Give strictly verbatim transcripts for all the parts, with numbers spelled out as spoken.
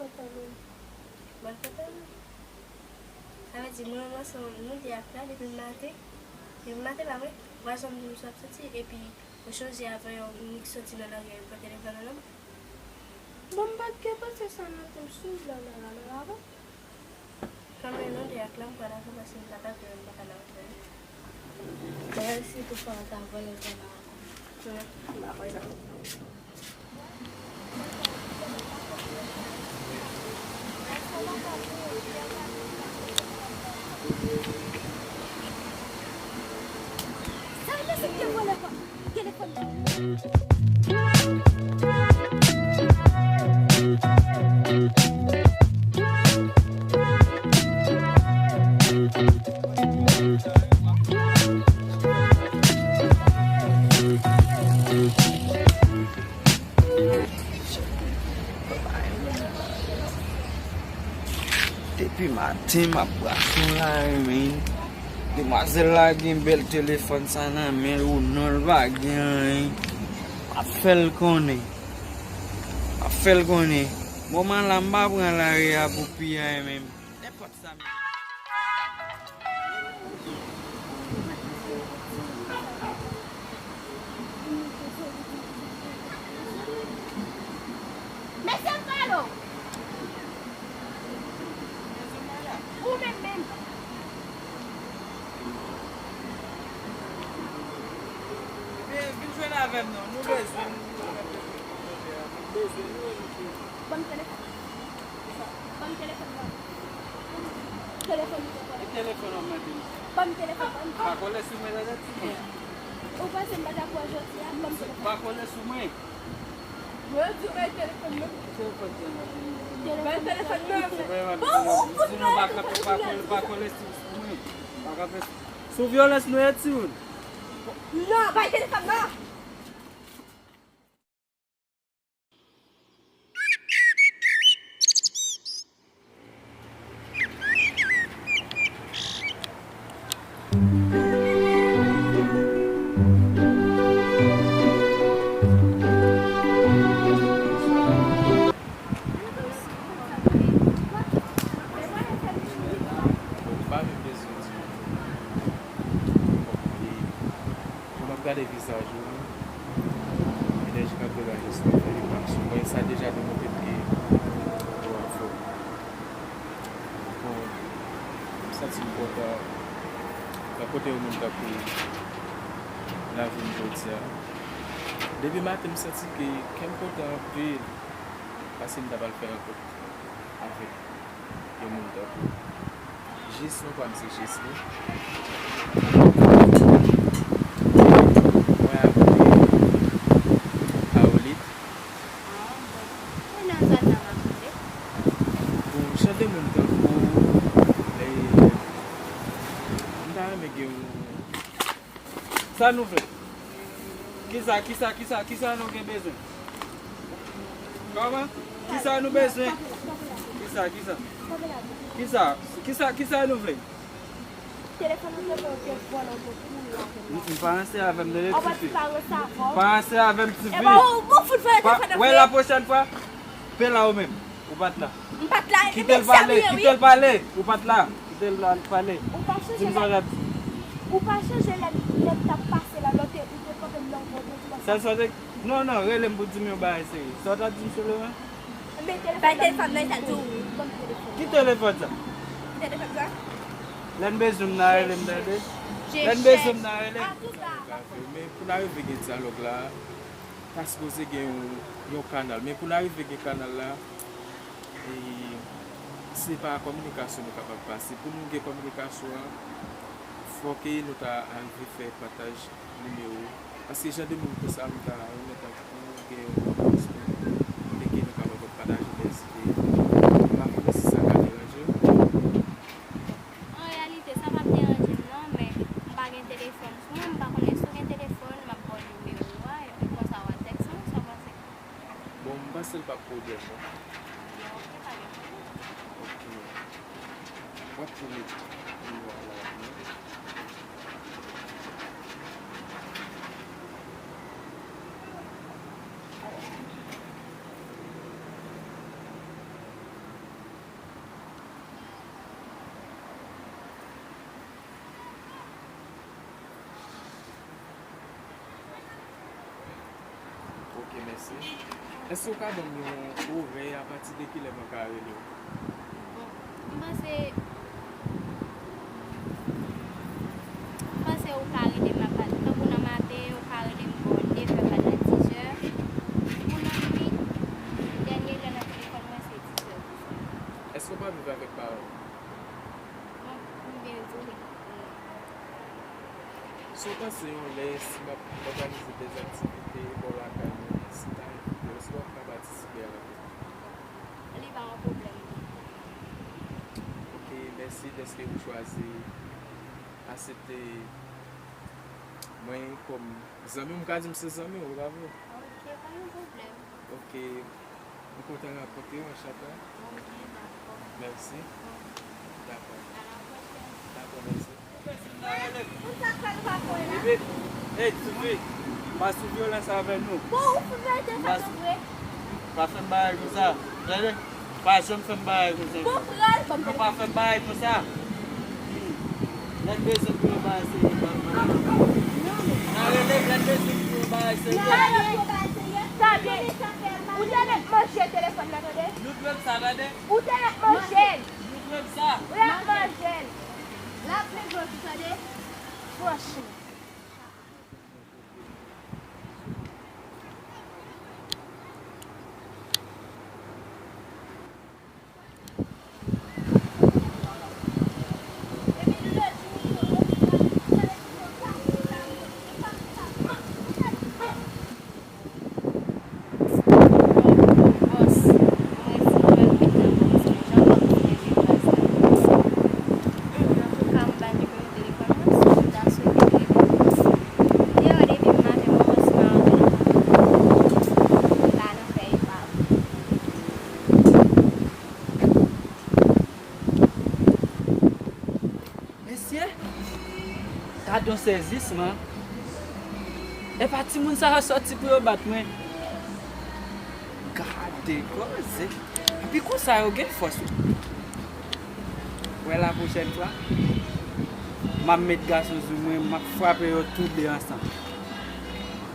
Kontan menm. Mwen kontan menm. Sa vle di mwen ranmase yon, nou de ak la depi maten. Depi maten pa vre? Vwazin m di m sou ap soti epi ou chonje avan yon nèg soti nan lari a, yo pran telefòn nan men m. Bon, m pa t gen panse sa nan tèt m sou la la la la la. Kanmenm nou de ak la m pral avan paske m pa ka, m pa ka nan. Mwen si tou fò ta vòlè zòn nan ankò. Wi, m pa kwè nan. Sa vle di ke vòlè pa telefòn nan. Depi maten m ap brase yon lari, men demwazèl la gen bèl telefòn sa nan men l, ou non l pa gen anyen. M ap fè l konnen. M ap fè l konnen. Moman la, m pa pran lari a pou piyay menm. Nenpòt sa menm. Mesye m pale w. Ou menm menm. Vin, vin jwenn avè m non. Nou bezwen nou. Nou bezwen nou. Ban m telefòn. Ban m telefòn nan. Telefòn ou te pran? E telefòn w ap mande m. Ban m telefòn, ban m. Pa kole sou mwen, tande ti mwen. Ou panse m pa ta kwè jodi a? Ban m telefòn. Pa kole sou mwen. Mwen di bay telefòn nan. Telefòn ki nan men m. Bay telefòn nan. Bon, ou fout mwen. Sinon pa kanpe, pa kole, pa kole sou mwen. Pa kanpe. Sou vyolans nou ye, timoun. Non, bay telefòn nan. Bon, m pa menm bezwen di w. Bon, m ap gade vizaj ou, enèji k ap degaje sou figi w ak sou mwen, sa deja demontre ke ou anfòm. Bon, m santi m kontan rankontre yon moun tankou w nan vi m jodi a. Depi maten, m santi ke kè m kontan anpil, paske m ta pral fè rankont avèk yon moun tankou w. Jis, non pa m se Jesly. Mwen ap Awolit. Ah, bon. Mwen nan zòn nan m ap rete. Bon, jan de moun tankou w, e, m ta renmen gen yon Sa nou vle? Kisa, kisa, kisa, kisa nou gen bezwen? Kòman? Kisa nou bezwen? Kisa, kisa? Kisa, kisa, kisa nou vle? Telefòn ou te pran, ou te vòlè, ou te kouri avè l la. M pa ranse avè m, tande ti fi. Pa ranse avè m, ti fi. Wè, la pwochèn fwa, pe la ou menm. Ou pa t la. M pa t la. Kite l pale, kite l pale. Ou pa t la. Kite l pale. Ou pa chanje lè, ou pa chanje lè, lè m t ap pase la, lè w te, ou te kanpe m nan wout, ou di konsa. Sa, sa te, non, non, rele m pou di m yon bagay serye. Sa w ta di m sou lemen? Bay telefòn nan, sa di w. Ki telefòn sa? Ki telefòn sa? Lè n bezwen m nan rele m, tande. Lè n bezwen m nan rele. Men pou n arive gen dyalòg la, ta sipoze gen yon, yon kanal. Men pou n arive gen kanal la, e, se pa kominikasyon nou kapab pase. Pou nou gen kominikasyon an, fòk nou ta arive fè pataj nimewo. Paske jan de moun konsa, m ta renmen tankou gen yon kominikasyon kote ke nou kapab pataje lèzide. M pa konnen si sa ka deranje w. An reyalite, sa p ap deranje m non, men m pa gen telefòn sou mwen, m pa konnen si w gen telefòn, m ap ba w nimewo a, epi konsa w a tèks mwen, sa w panse? Bon, m panse l p ap pwoblèm non. Bon, ok, pa gen pwoblèm. Ok. W ap tou met nimewo a la pou mwen. Èske w ka ban m yon orè, apati de kilè mwen ka rele w? Bon, m panse, m panse ou ka rele m apati, tankou nan maten, ou ka rele m bò nèf è, pandan dizè. Pou lannwit, dènye lè nan telefòn mwen se dizè pou swa. Èske w pa viv avèk paran w? Bon, m vin di wi. Si w panse yon lè, si m ap òganize de aktivite bò lakay mwen, si m ta envite w, èske w ap ka patisipe avè m? Li pa yon pwoblèm non. Ok, mèsi dèske ou chwazi aksepte mwen kòm zanmi w. M ka di m se zanmi w, e pa vre? Ok, pa yon pwoblèm. Ok, m kontan rankontre w, Anchata. Ok, dakò. Mèsi. Ok. Dakò. A la pwochèn. Dakò, mèsi. Hey, tifi, pa sou vyolans avè nou. Bon, ou fout verite sa tou vre. Pa fè m bagay konsa. Tande? Pa janm fè m bagay konsa. Bon, pral, bon, Nou pa fè m bagay konsa. Lè n bezwen pou yon bagay serye, ban m. N a rele lè n bezwen pou yon bagay serye. Tande, ou te mèt manje telefòn nan, tande? Nou dwe m sa, tande? Ou te mèt manje l. Nou dwe m sa. Ou te mèt manje l. L ap plen gwo tou, tande? Franchman. Mesye, gad yon sezisman. Epa timoun sa yo sòti pou yo bat mwen. Gade koze. Epi konsa yo gen fòs wi. Wè la pwochèn fwa, m ap met gason sou mwen, m ap frape yo tou de ansanm.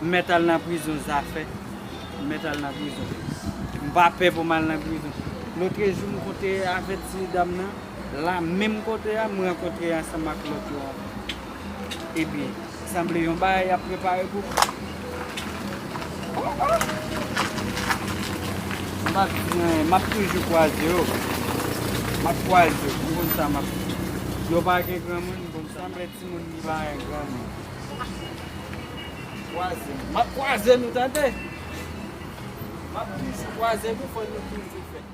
M mèt al nan prizon, zafè. M mèt al nan prizon. M pa pè pou m al nan prizon. Lotrejou, m kontre avèk ti dam nan. La menm kote a, m rankontre ansanm ak lòt yo ankò. Ebyen, sanble yon bagay y ap prepare pou m. M ap di anyen, m ap toujou kwaze yo. M ap kwaze yo. M konn sa m ap di. Yo pa gen granmoun, m konn sa. Sanble timoun ki pa gen granmoun. Kwaze m. M ap kwaze nou, tande? M ap toujou kwaze nou, fò nou toujou fè.